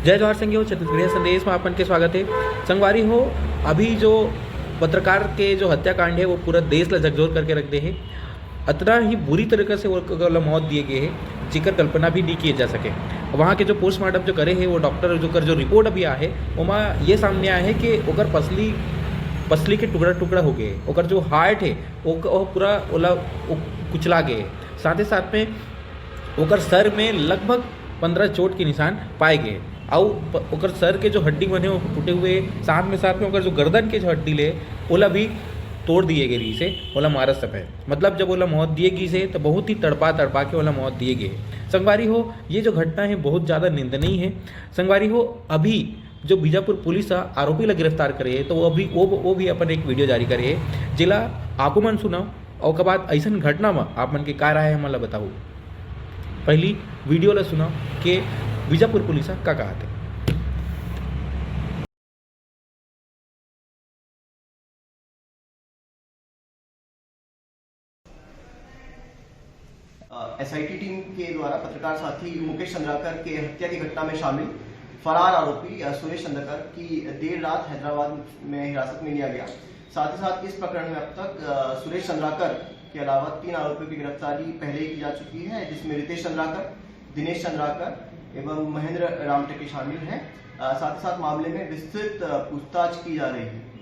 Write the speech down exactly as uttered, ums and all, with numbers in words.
जय जोहार संगी हो, छत्तीसगढ़िया संदेश में आप मन के स्वागत है। संगवारी हो, अभी जो पत्रकार के जो हत्याकांड है, वो पूरा देश ला झकझोर करके रख दे है। अतना ही बुरी तरीका से वो, ओला मौत दिए गए है, जेकर कल्पना भी नहीं किए जा सके। वहाँ के जो पोस्टमार्टम जो करे है, वो डॉक्टर जो कर जो रिपोर्ट अभी आए है, ओमा ये सामने आए है कि ओकर पसली, पसली के टुकड़ा टुकड़ा हो गए है। ओकर जो हार्ट है, वो, वो पूरा ओला, वो कुचला गए है। साथ ही साथ में ओकर सर में लगभग पन्द्रह चोट के निशान पाए गए। अउ प-, ओकर सर के जो हड्डी मन हे, वो टूटे हुए। साथ में, साथ में ओकर जो गर्दन के जो हड्डी ले, ओला भी तोड़ दिए गए रहिस हे, ओला मारत समय। मतलब, जब ओला मौत दिए गई से, तो बहुत ही तड़पा, तड़पा के ओला मौत दिए गए। संगवारी हो, ये जो घटना है, बहुत ज़्यादा निंदनीय है। संगवारी हो, अभी जो बीजापुर पुलिस ह आरोपी ला गिरफ्तार करे हे, तो वो अभी, वो, वो भी अपन एक वीडियो जारी करे हे, जेला आपो मन सुनव। अउ ओकर बाद अइसन घटना म आप मन के का राय हे, हमन ला बताहू। पहली वीडियो ला सुनव के बीजापुर पुलिस ह का कहत हे। एसआईटी टीम के द्वारा पत्रकार साथी मुकेश चंद्राकर के हत्या की घटना में शामिल फरार आरोपी, अ, सुरेश चंद्राकर की देर रात हैदराबाद में हिरासत में लिया गया। साथ ही साथ इस प्रकरण में अब तक, अ, सुरेश चंद्राकर के अलावा तीन आरोपियों की गिरफ्तारी पहले ही की जा चुकी है, जिसमें रितेश चंद्राकर, दिनेश चंद्राकर एवं महेंद्र रामटेके शामिल हैं। अ, साथ ही साथ मामले में विस्तृत, अ, पूछताछ की जा रही है।